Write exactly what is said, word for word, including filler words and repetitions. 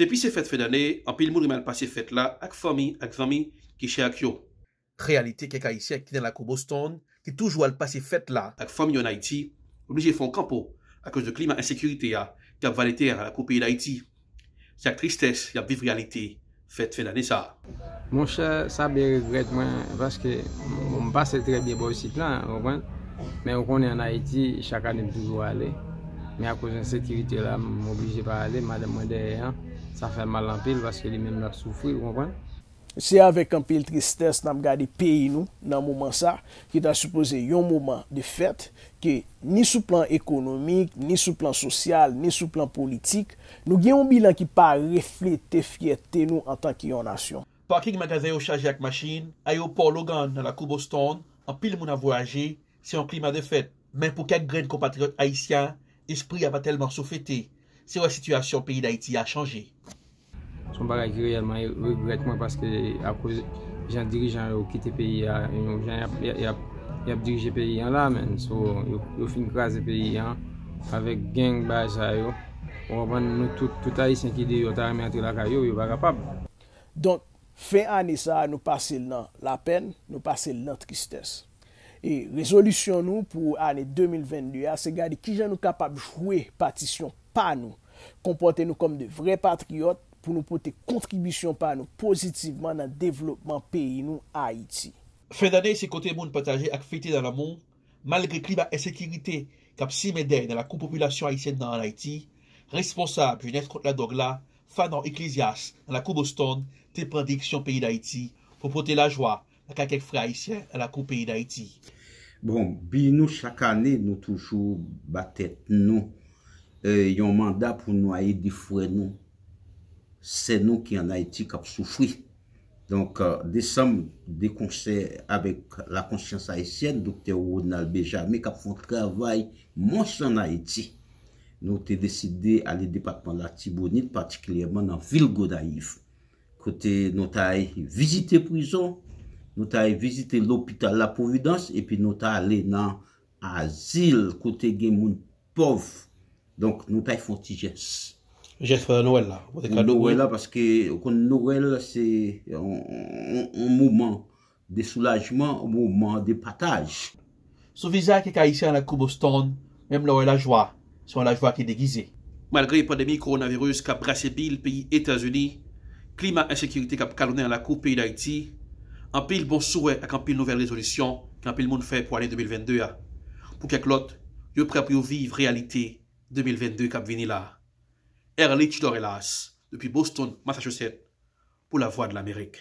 Depi se fèt fen dane, anpil moun renmen al pase fèt la ak fanmi ak zanmi ki chè ak yo. Reyalite kèk Ayisyen ki nan lakou Boston ki toujou al pase fèt la ak fanmi yo an Ayiti, oblije fè yon kanpo akoz de klima ensekirite a k ap vale tè a nan lakou peyi Dayiti. Se ak tristès y ap viv reyalite fèt fen dane sa a. Monchè, sa byen regrèt mwen, paske m, m pase trè byen bò isit la, ou konprann? Men ou konnen an Ayiti, chak ane m toujou ale. Men akoz ensekirite la, m oblije pa ale, madanm mwen dèyè an, sa fè l mal anpil paske li menm l ap soufri, ou konprann? Se avèk anpil tristès n ap gade peyi nou nan moman sa, ki ta sipoze yon moman de fèt, ke ni sou plan ekonomik, ni sou plan sosyal, ni sou plan politik, nou gen yon bilan ki pa reflete fyète nou antanke yon nasyon. Paking magazen yo chaje ak machin, ayewopò Logan nan lakou Boston, anpil moun ap vwayaje, se yon klima de fèt. Men pou kèk grenn konpatriyòt ayisyen, espri a pa tèlman sou fete. Se wè sitiyasyon peyi Dayiti a chanje. Se yon bagay ki reyèlman regrèt mwen paske akoz jan dirijan yo kite peyi a, yon jan y ap, y ap, y ap dirije peyi an la, men. So, yo, yo fin kraze peyi an avèk gang, bagay sa yo. Ou konprann, nou tout, tout Ayisyen ki deyò ta renmen antre lakay yo, yo pa kapab. Donk, fen ane sa a, nou pase l nan lapèn, nou pase l nan tristès. E rezolisyon nou pou ane de mil vennde a, se gade kijan nou kapab jwe patisyon pa nou, konpòte nou kòm de vrè patriyòt pou nou pote kontribisyon pa nou pozitivman nan devlopman peyi nou, Ayiti. Fen dane se kote moun pataje ak fete nan lanmou, malgre klima ensekirite k ap simen dèy nan lakou popilasyon ayisyèn nan an Ayiti, responsab Jenès Kont Ladwòg la, Fanon Iglesias, nan lakou Boston, te pran direksyon peyi Dayiti pou pote lajwa lakay kèk frè ayisyen nan lakou peyi Dayiti. Bon, bi nou chak ane, nou toujou ba tèt nou, eh, yon manda pou nou al ede frè nou, sè nou ki an Ayiti k ap soufri. Donk, eh, desanm, de konsè avèk La Konsyans Ayisyèn, Doktè Ronald Benjamin, k ap fè yon travay mons an Ayiti. Nou te deside ale depatman Latibonit, patikilyèman nan vil Gonayiv, kote nou t al vizite prizon, nou t al vizite lopital La Providence, epi nou t ale nan azil kote gen moun pòv. Donk, nou t al fè yon ti jès. Jès pandan Nwèl la, ou pote kado, Nwèl wi. La, paske ou konn Nwèl, se yon, yon, yon moman de soulajman, yon moman de pataj. Sou vizaj kèk Ayisyen nan lakou Boston, menm lè w wè lajwa, se yon lajwa ki degize. Malgre pandemi kowonaviris k ap brase bil peyi Etazini, klima ensekirite k ap kalonnen nan lakou peyi Dayiti, anpil bon souwè ak anpil nouvèl rezolisyon ke anpil moun fè pou ane de mil vennde a. Pou kèk lòt, yo prè pou yo viv reyalite de mil vennde k ap vini la. Erlich Dorellas, depi Boston, Massachusetts, pou Lavwadlamerik.